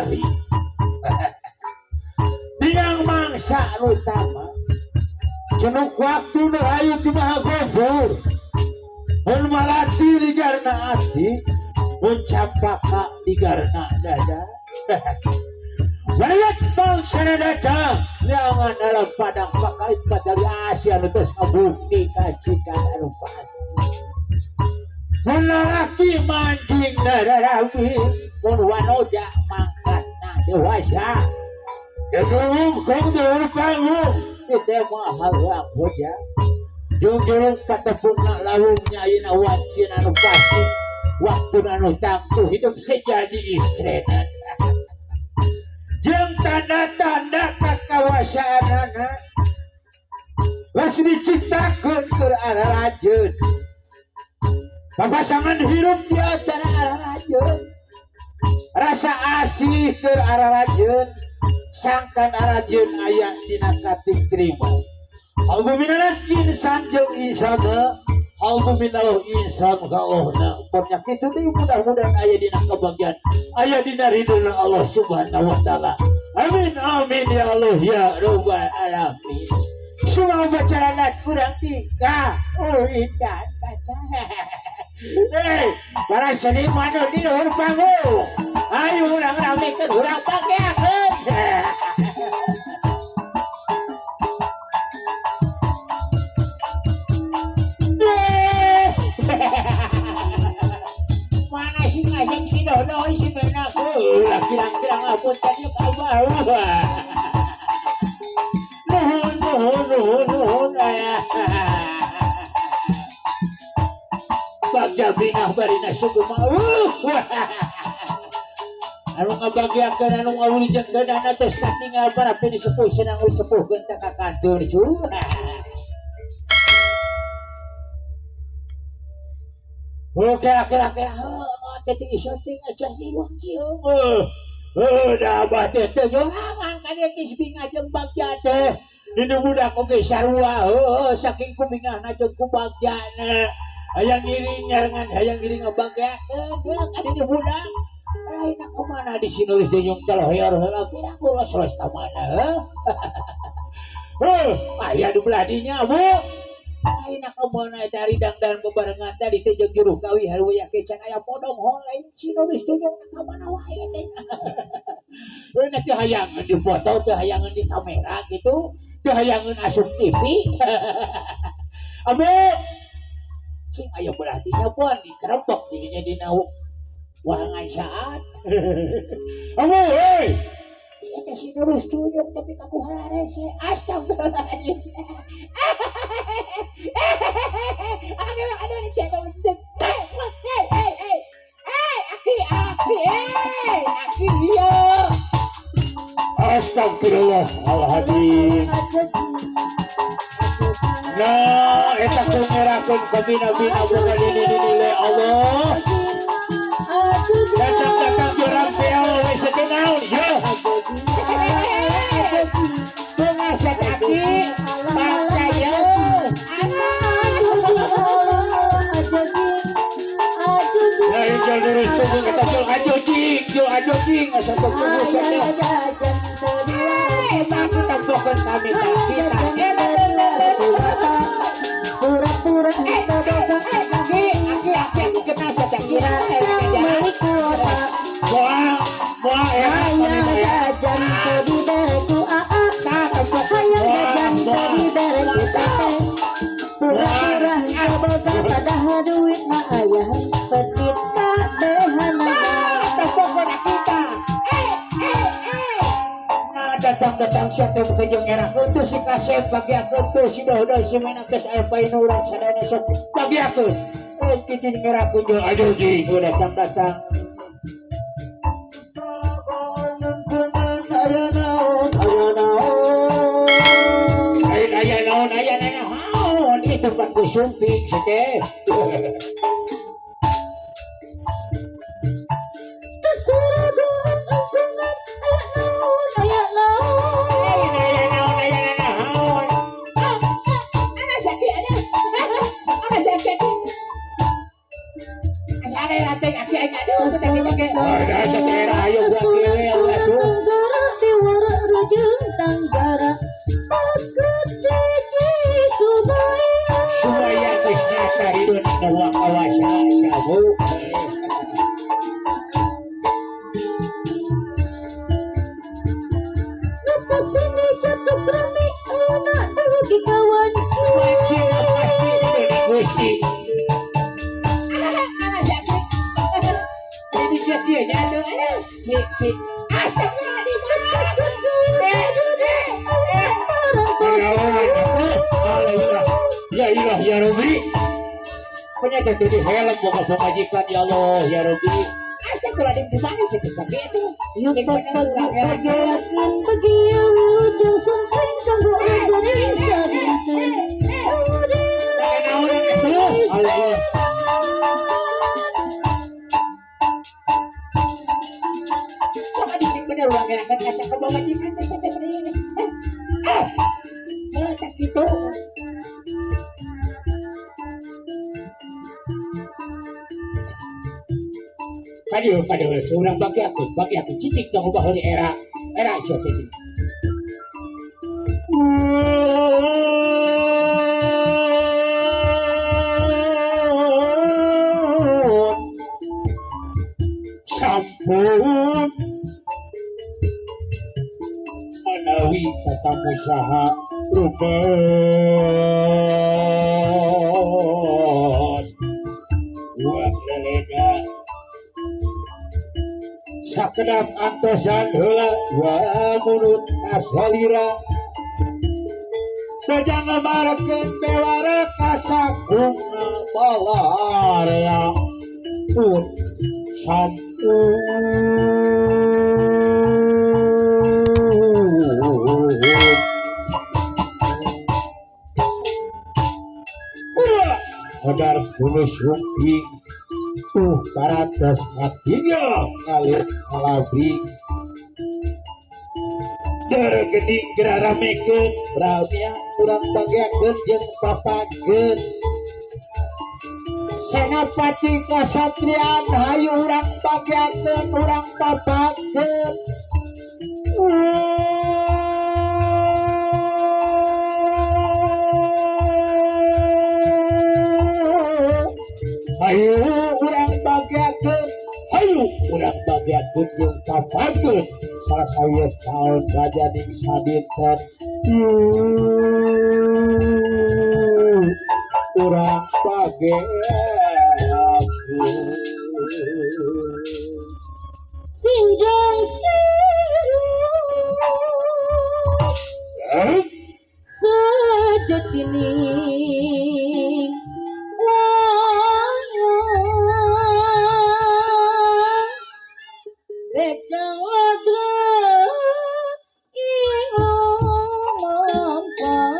kamari. Dingang mangsa anu utama. Cenuk waktu nu hayu ti Maha Gofur. Mun malati digarna ati, mun campaka digarna dada. Banyak bangsa datang jangan dalam padang pakait padali Asia nu tos ngabukti kacikan anu pasti. Mun lalaki mancing dararawi, mun wanoja mangkatna dewasa. Jujung kong dulur panggung, teh mah halang hoja. Jujung patepungna lawungnya ayeuna wancin anu pasti, waktu anu tangtu hidup sejadi istrena. Jeung tanda-tanda kakawasaanana geus diciptakeun keur ararajeun. Papasangan hirup di antara ararajeun. Rasa asih keur ararajeun, sangkan arajeun aya dina kating trima. Albu minanas insan jeung insana, albu minallah insan ka Allahna. Poknya kitu teh mudah-mudahan aya dina kebahagiaan, aya dina ridona Allah Subhanahu wa taala. Amin amin ya Allah ya rabbal alamin. Semua bacaran kurang tiga. Oh ikan kaca. Hei, para seniman di luhur panggung. Ayo urang ramekeun, urang pakeakeun. Mana sih ngajak si Dodo si Menak? Kirang-kirang apunten yuk abah. Nuhun nuhun nuhun nuhun. Bagja bingah barina suku mau. Anu ngabagiakeun anu ngawulijengkeun tos katinggal para pini sepuh senang sepuh genta ka kantor cu. Oh kira-kira heuh teh ieu teh aja siwang ciung. Heuh da abah teh teu nyorangan ka dieu geus bingah jeung bagja teh. Dinu budak oge sarua heuh saking kubingahna jeung ku bagjana. Hayang ngiring nyarengan hayang ngiring ngabagjakeun deui ka dieu budak. Lain ka mana di sinulis jeung teloheor heula pirang los-los ka mana heuh. Heuh aya di belah dinya Bu. Lain ka mana eta ridang dan bebarengan tadi teh jeung juruh kawi haruya ke can aya podong hol lain sinulis teh jeung ka mana wae teh. Heuh teu hayangeun di foto teu hayangeun di kamera gitu, teu hayangeun asup TV. Abe sing aya belah dinya pon dikerempok didinya dina wahangan saat. Abu hei. Eta si nurus tuyung tapi kaku hararese. Astagfirullahaladzim. Aduh ini saya tahu. Hei hei hei. Aki aki hei aki iya. Astagfirullahaladzim. Nah, eta kungerakeun kabina-bina boga dinilai Allah. Datang-datang jurang piau we setenaun yo. Pengasat aki percaya. Lain jol nurus tubuh kita jol ajojing, jol ajojing asa tubuh saja. Kita kita bohong kami tak kita. Pura-pura aki aki aki aku kena saja kira. Moal moal ya. Hayang jajan tadi bereku aa, hayang jajan tadi bereku sate. Pura-pura boga padahal duit mah ayah petit kabehanana. Pokokna kita. Nah datang-datang siapa yang jeung era kutu si kasep bagi aku tuh si dodo si mana geus aya painu urang sadayana sok bagi aku. Kitu ngera kunjung aduh jing datang-datang. Aya naon aya naon itu tempat ku sumping teh. Ayo si kieu nya aduh si si astagfirullahaladzim. Ya ilah ya Rabbi. Penyakit itu helm boga pemajikan ya Allah ya Rabbi. Astagfirullahaladzim di mana sih sakit itu? Yuk pageakeun bagia wilujeng sumping kanggo ujung sadinten. Allah. Sok adi sing bener urang ngerakeun asa ka pamajikan teh teh bener. Ah. Tak kitu. Kadieu kadieu urang bagi aku cicik tong ubah di era era sia teh. Sampun manawi tatamu saha rupes uang lelega sakedap antosan heula wa munut asalira sejang ngabarekeun bewara kasakungna balarea pun sampun. Hodar bulus rumping tuh paradas hatinya ngalir ngalabring deregening geraramekeun ramea urang bageakeun jeung papageun senapati kasatrian hayu urang bageakeun urang papageun. Hayu urang bageakeun, hayu urang bageakeun jeung papageun salah sawieu saon raja ning sadinten urang bageakeun sinjang kieu sejatine becang wadra ing lumampah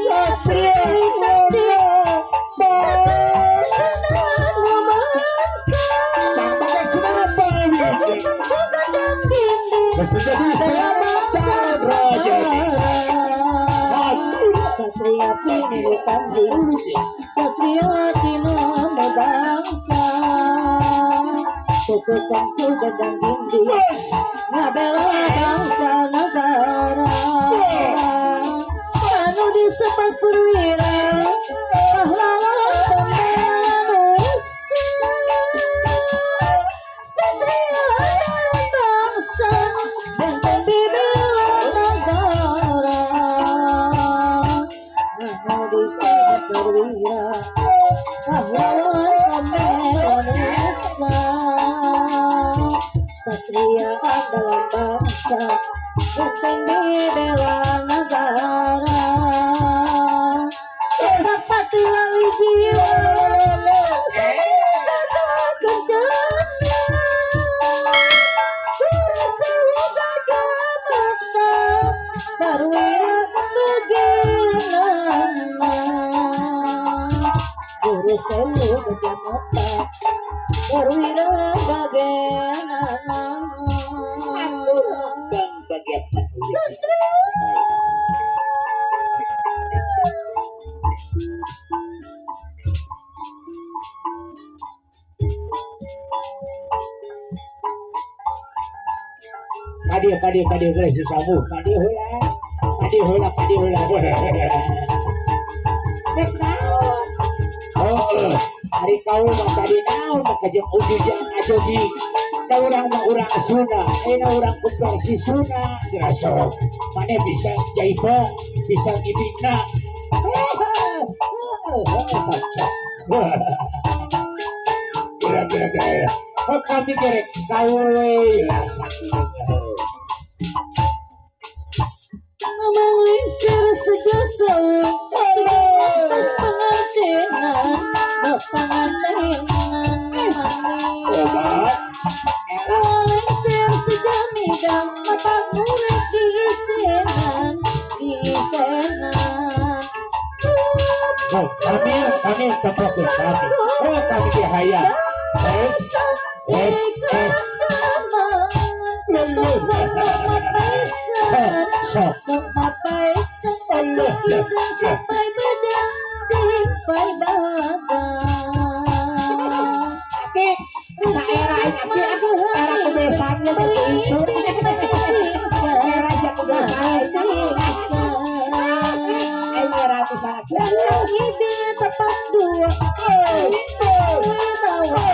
satria Satria pinil pandu Satria tinama bangsa Tuku tangku gedang gindu ngabela bangsa negara anu disebat perwira pahlawan pemanusia Satria bangsa benteng dibela negara anu disebat perwira pahlawan pemanusia Satria andalan bangsa benteng dibela negara Pati lali jiwa kencana Guru gajah mata Perwira bagianana Guru sewu gajah mata Perwira bagianana Bagian kadieu kadieu kadieu geus si samu kadieu heula kadieu heula kadieu heula rek naon heuh ari kaum mah tadi naon mah jeung ujung ajogi da urang mah urang Sunda ayeuna urang ku versi Sunda geura sok maneh bisa jaipong bisa ngibingna heuh heuh Kira-kira kami kerek kawe lah sakit. Malisir sejuta pengantinan pengantinan manis. Malisir sejamidang matak murek diisenan diisenan. Kami kami tempokeun kami. Oh kami ge hayang. Es es es. Sampai bedang sampai badan. Aki, saera aki aku era kebiasaannya begitu. Era kebiasaan. Ayo era bisa. Ibe tepat dua. Bawa, bawa.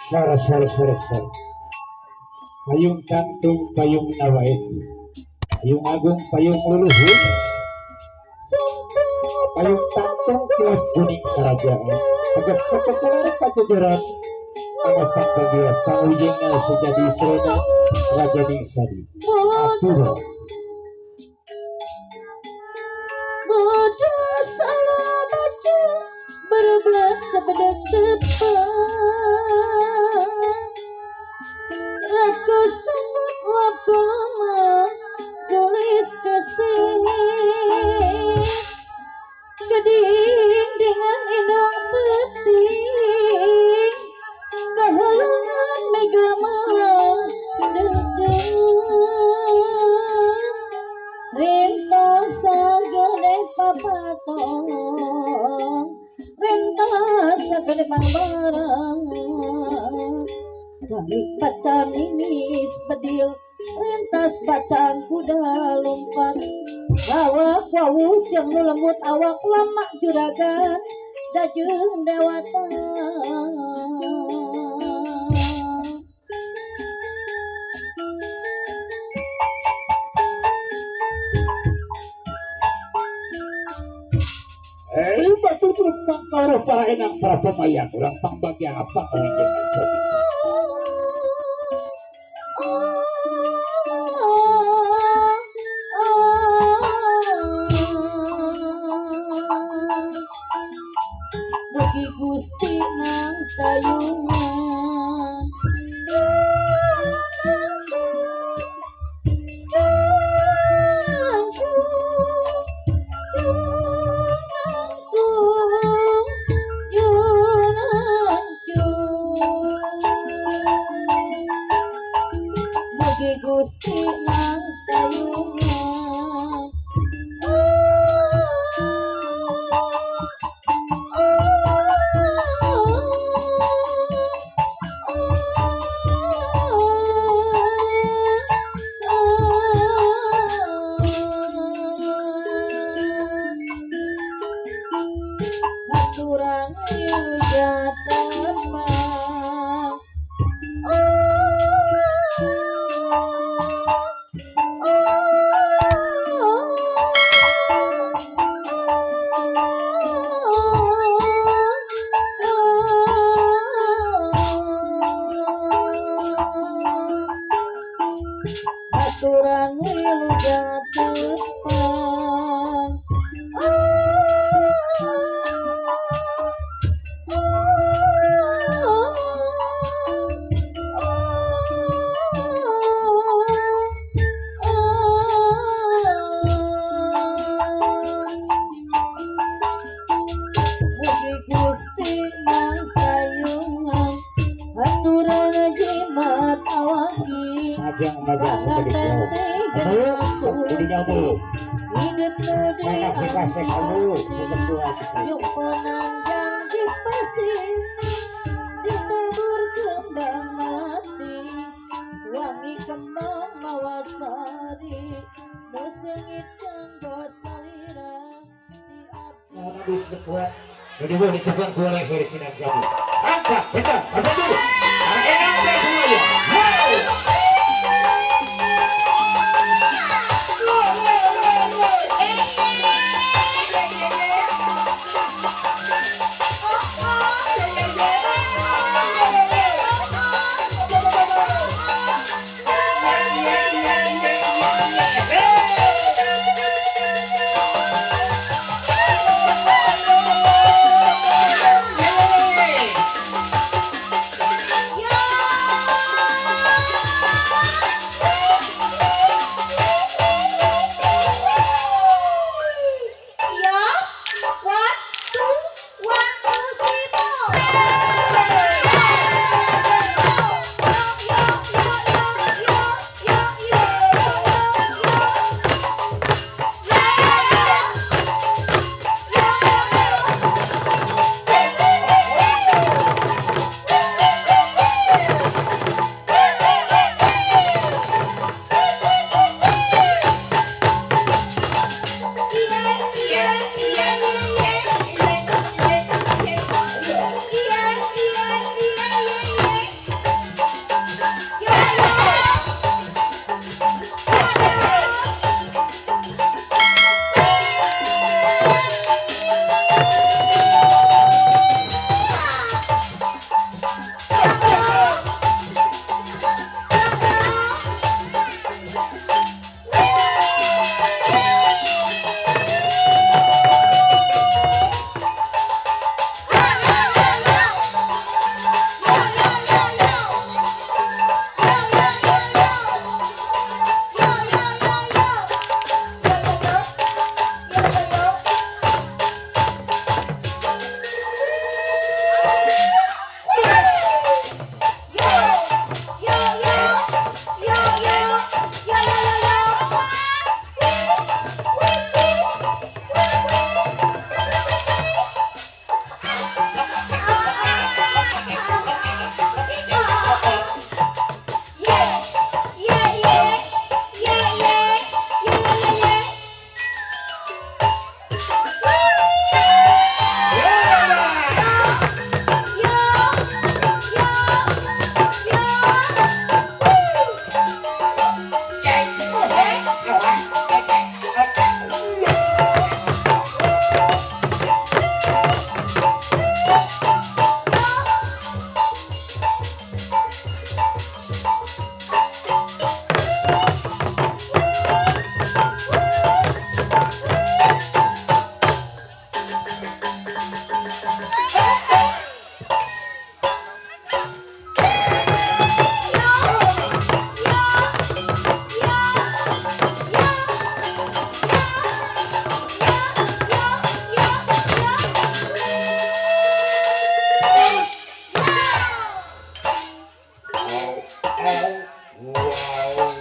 Sara sara sara sara. Payung kantung payung nawait. Payung agung payung luluhur. Payung tantung kilat kuning kerajaan. Tegas sekeselan pajajaran. Tangan bagia pangujengna sejadi srena raja ningsari. Atura. Bodoh salah baca berbelat sebedak depan. Raku sembut laku lemah gelis kasih. Keding dengan indung peting. Kehalangan mega malang dendam. Rintas sagede papatong. Rintas sagede pangbarang. Tarik bacan ini bedil. Rentas bacan kuda lompat. Awak wau jeung nu lembut awak lama juragan dajeng dewata. Batur pangkaro para enang para pemayan urang pangbagian apa kawijengan sobi. Mugi Gusti nang tayungan. Mugi Gusti nang tayungan. Aturan jatama. Aturan wilujeng tepang. Mugi Gusti nang tayungan. Aturan jimat awaki. Majang-majang seperti itu. Ayo, sok kudu nyamu. Saya kasih kamu sesepuh. Ditubur kembang melati wangi kembang mawasari nu seungit kanggo salira di abdi disebut boleh sore sinang jamu. Angkat, kita, apa dulu? Enak semuanya. Wow. Wow.